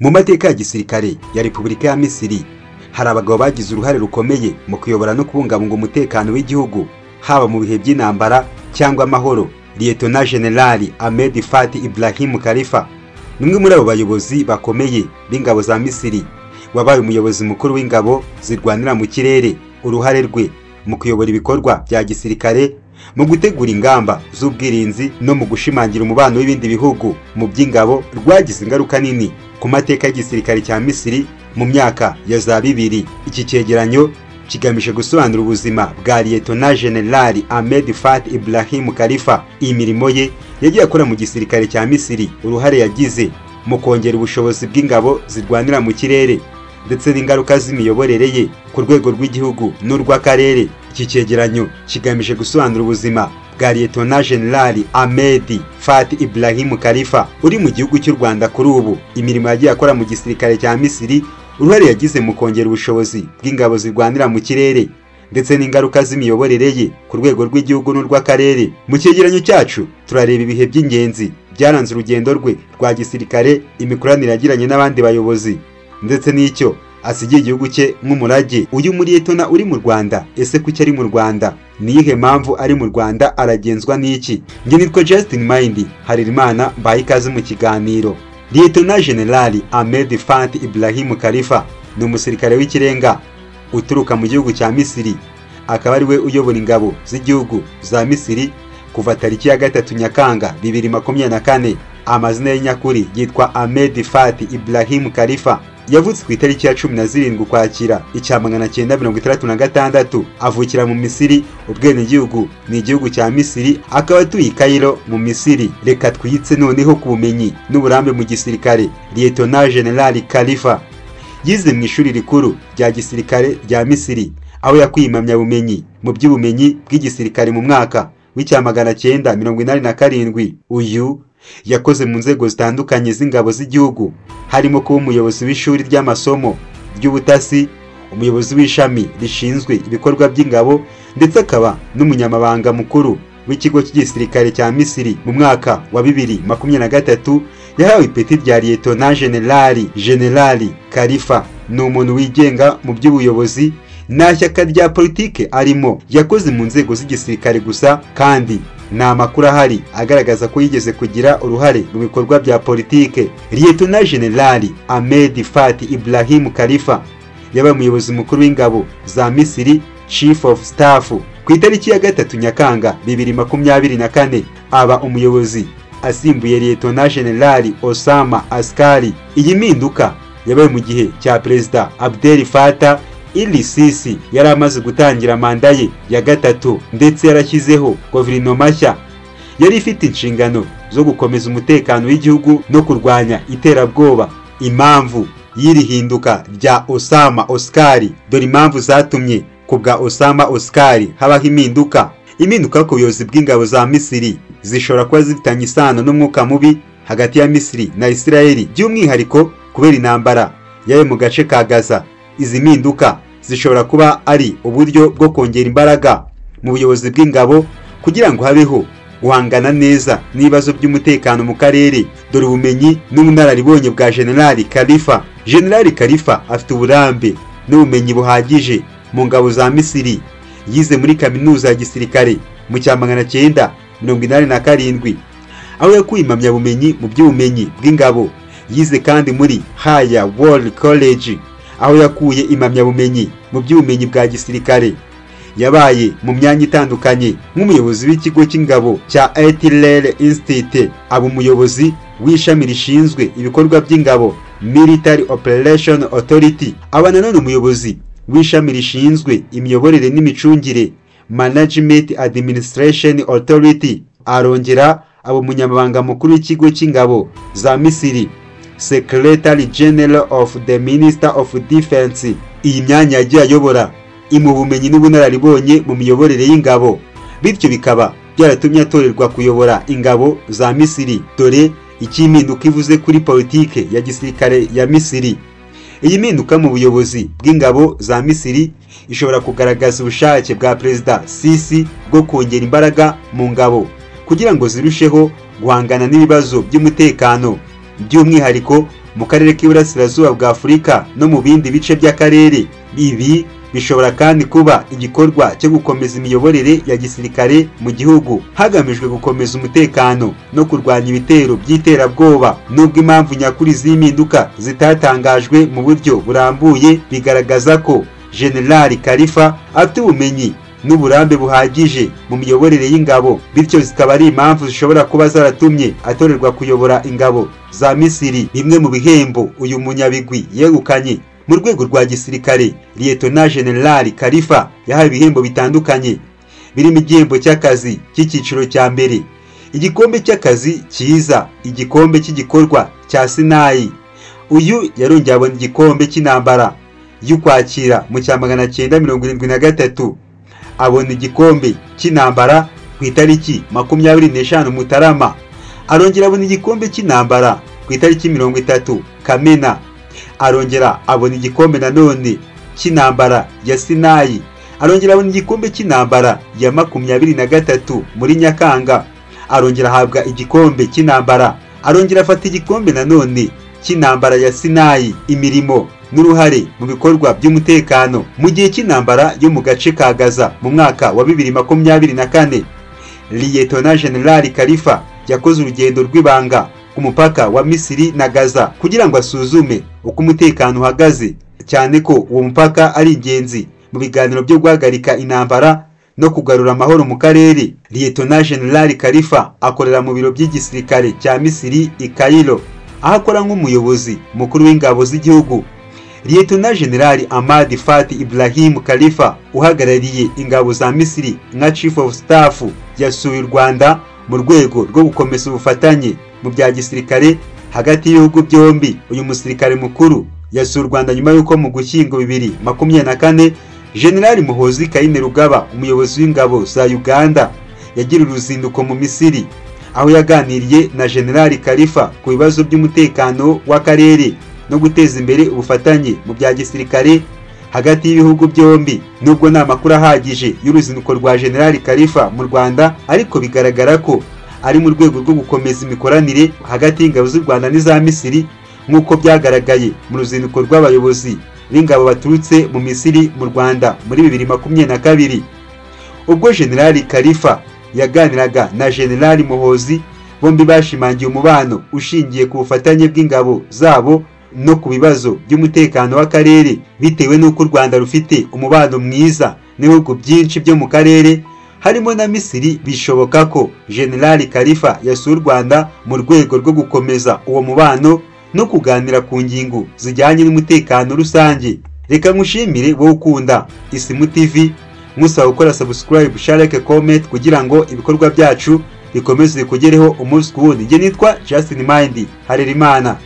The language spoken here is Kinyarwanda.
Mu mateka ya gisirikare ya Repubulika ya Misiri hari abagabo bagize uruhare rukomeye mu kuyobora no kubungabunga umutekano w'igihugu, haba mu bihe by'intambara cyangwa amahoro. Liyetona Jenerali Ahmed Fathi Ibrahim Khalifa ni umwe muri abo bayobozi bakomeye b'ingabo za Misiri, wabaye umuyobozi mukuru w'ingabo zirwanira mu kirere. Uruhare rwe mu kuyobora ibikorwa bya gisirikare, mu gutegura ingamba z'ubwirinzi no mu gushimangira umubano w'ibindi bihugu mu by'ingabo rwagize ingaruka nini ku mateka y'igisirikare cya Misiri mu myaka ya za 2000. Iki cyegeranyo kigamije gusobanura ubuzima bwa Liyetona Jenerali Ahmed Fathi Ibrahim Khalifa, imirimo ye yagiye akora mu gisirikare cya Misiri, uruhare yagize mu kongera ubushobozi bw'ingabo zirwanira mu kirere, ndetse n'ingaruka z'imiyoborere ye ku rwego rw'igihugu n'urw'akarere. Iki cyegeranyo kigamije gusobanura ubuzima bwa Liyetona Jenerali Ahmed Fathi Ibrahim Khalifa uri mu gihugu cy'u Rwanda kuri ubu, imirimo yagiye akora mu gisirikare cya Misiri, uruhare yagize mu kongera ubushobozi bw'ingabo zirwanira mu kirere, ndetse n'ingaruka z'imiyoborere ye ku rwego rw'igihugu n'urw'akarere. Mu cyegeranyo cyacu turareba ibihe by'ingenzi byaranze urugendo rwe rwa gisirikare, imikoranire yagiranye n'abandi bayobozi, ndetse n'icyo asigiye igihugu cye nk'umurage. Uyu muriyetona uri mu Rwanda, ese kuki ari mu Rwanda? Ni iyihe mpamvu ari mu Rwanda? Aragenzwa n'iki? Njye nitwa Justin Mind Harerimana, mbaye ikaze mu kiganiro. Liyetona Jenerali Ahmed Fathi Ibrahim Khalifa ni umusirikare w'ikirenga uturuka mu gihugu cya Misiri, akaba ari we uyobora ingabo z'igihugu za Misiri kuva tariki ya 3 Nyakanga 2024. Amazina ye nyakuri yitwa Ahmed Fathi Ibrahim Khalifa. Yavutse ku itariki ya 17 Ukwakira 1966, avukira mu Misiri. Ubwenegihugu ni igihugu cya Misiri, akaba atuye i Cairo mu Misiri. Reka twitse noneho ku bumenyi n'uburambe mu gisirikare. Liyetona Jenerali Khalifa yize mu ishuri rikuru rya gisirikare rya Misiri, aho yakuye impamyabumenyi mu by'ubumenyi bw'igisirikare mu mwaka w'1987. Uyu yakoze mu nzego zitandukanye z'ingabo z'igihugu, harimo kuba umuyobozi w'ishuri ry'amasomo ry'ubutasi, umuyobozi w'ishami rishinzwe ibikorwa by'ingabo, ndetse akaba n'umunyamabanga mukuru w'ikigo cy'igisirikare cya Misiri. Mu mwaka wa 2023 yahawe ipeti rya Liyetona Jenerali. Jenerali Khalifa ni umuntu wigenga mu by'ubuyobozi, nta shyaka rya politike arimo. Yakoze mu nzego z'igisirikare gusa, kandi nta makuru ahari agaragaza ko yigeze kugira uruhare mu bikorwa bya politike. Liyetona Jenerali Ahmed Fathi Ibrahim Khalifa yabaye umuyobozi mukuru w'ingabo za Misiri, Chief of Staff, ku itariki ya 3 Nyakanga 2024 aba umuyobozi asimbuye Liyetona Jenerali Osama Askari. Iyi mpinduka yabaye mu gihe cya Perezida Abdel Fattah el-Sisi yari amaze gutangira manda ye ya 3, ndetse yarashyizeho guverinoma nshya yari ifite inshingano zo gukomeza umutekano w'igihugu no kurwanya iterabwoba. Impamvu y'iri hinduka rya Osama Oscar, dore impamvu zatumye ku bwa Osama Oscar habaho impinduka. Impinduka ku buyobozi bw'ingabo za Misiri zishobora kuba zifitanye isano n'umwuka mubi hagati ya Misiri na Isirayeli, by'umwihariko kubera intambara yayo mu gace ka Gaza. Izi mpinduka zishobora kuba ari uburyo bwo kongera imbaraga mu buyobozi bw'ingabo kugira ngo habeho guhangana neza n'ibibazo by'umutekano mu karere. Dore ubumenyi n'ubunararibonye bwa Jenerali Khalifa. Jenerali Khalifa afite uburambe n'ubumenyi buhagije mu ngabo za Misiri. Yize muri kaminuza ya gisirikare mu 1987, aho yakuye impamyabumenyi mu by'ubumenyi bw'ingabo. Yize kandi muri Higher World College, aho yakuye impamyabumenyi mu by'ubumenyi bwa gisirikare. Yabaye mu myanya itandukanye nk'umuyobozi w'ikigo cy'ingabo cya Artillery Institute, aba umuyobozi w'ishami rishinzwe ibikorwa by'ingabo Military Operation Authority, aba nanone umuyobozi w'ishami rishinzwe imiyoborere n'imicungire Management Administration Authority, arongera aba umunyamabanga mukuru w'ikigo cy'ingabo za Misiri, Secretary General of the Minister of Defense. Iyi myanya yagiye ayobora imu bumenyi n'ubunararibonye mu miyoborere y'ingabo, bityo bikaba byaratumye atorerwa kuyobora ingabo za Misiri. Dore icyo impinduka ivuze kuri politike ya gisirikare ya Misiri. Iyi mpinduka mu buyobozi bw'ingabo za Misiri ishobora kugaragaza ubushake bwa Perezida Sisi bwo kongera imbaraga mu ngabo kugira ngo zirusheho guhangana n'ibibazo by'umutekano, by'umwihariko mu karere k'Iburasirazuba bwa Afurika no mu bindi bice by'akarere. Ibi bishobora kandi kuba igikorwa cyo gukomeza imiyoborere ya gisirikare mu gihugu, hagamijwe gukomeza umutekano no kurwanya ibitero by'iterabwoba. Nubwo impamvu nyakuri z'impinduka zitatangajwe mu buryo burambuye, bigaragaza ko General Khalifa afite ubumenyi n'uburambe buhagije mu miyoborere y'ingabo, bityo zikaba ari impamvu zishobora kuba zaratumye atorerwa kuyobora ingabo za Misiri. Bimwe mu bihembo uyu munyabigwi yegukanye mu rwego rwa gisirikare, Lieutenant General Khalifa yahawe ibihembo bitandukanye birimo igihembo cy'akazi cy'icyiciro cya mbere, igikombe cy'akazi cyiza, igikombe cy'igikorwa cya Sinayi. Uyu yarongeye abona igikombe cy'intambara y'Ukwakira mu cya 973, abona igikombe cy'intambara ku itariki 25 Mutarama, arongera abona igikombe cy'intambara ku itariki 30 Kamena, arongera abona igikombe nanone cy'intambara ya Sinayi, arongera abona igikombe cy'intambara ya 23 muri Nyakanga, arongera ahabwa igikombe cy'intambara, arongera afata igikombe nanone cy'intambara ya Sinayi. Imirimo n'uruhare mu bikorwa by'umutekano mu gihe cy'intambara yo mu gace ka Gaza mu mwaka wa 2024, Lieutenant General Khalifa yakoze urugendo rw'ibanga ku mupaka wa Misiri na Gaza kugira ngo asuzume uko umutekano uhagaze, cyane ko uwo mupaka ari ingenzi mu biganiro byo guhagarika intambara no kugarura amahoro mu karere. Lieutenant General Khalifa akorera mu biro by'igisirikare cya Misiri i Cairo, aho akora nk'umuyobozi mukuru w'ingabo z'igihugu. Lieutenant General Ahmad Fatih Ibrahim Khalifa uhagarariye ingabo za Misiri nka Chief of Staff yasuye u Rwanda mu rwego rwo gukomeza ubufatanye mu bya gisirikare hagati y'ibihugu byombi. Uyu musirikare mukuru yasuye u Rwanda nyuma y'uko mu Gushyingo 2024 General Muhoozi Kainerugaba, umuyobozi w'ingabo za Uganda, yagiriye uruzinduko mu Misiri, aho yaganiriye na General Khalifa ku bibazo by'umutekano w'akarere no guteza imbere ubufatanye mu bya gisirikare hagati y'ibihugu byombi. Nubwo nta makuru ahagije y'uruzinduko rwa General Khalifa mu Rwanda, ariko bigaragara ko ari mu rwego rwo gukomeza imikoranire hagati y'ingabo z'u Rwanda n'iza Misiri, nk'uko byagaragaye mu ruzinduko rw'abayobozi b'ingabo baturutse mu Misiri mu Rwanda muri 2022. Ubwo General Khalifa yaganiraga na General Muhoozi, bombi bashimangiye umubano ushingiye ku bufatanye bw'ingabo zabo no ku bibazo by'umutekano w'akarere, bitewe n'uko u Rwanda rufite umubano mwiza n'ibihugu byinshi byo mu karere harimo na Misiri. Bishoboka ko General Khalifa yasuye u Rwanda mu rwego rwo gukomeza uwo mubano no kuganira ku ngingo zijyanye n'umutekano rusange. Reka nkushimire wowe ukunda Isimu TV, nkusaba gukora subscribe, share, like, comment kugira ngo ibikorwa byacu bikomeze bikugereho umunsi ku wundi. Njye nitwa Justin Mind Harerimana.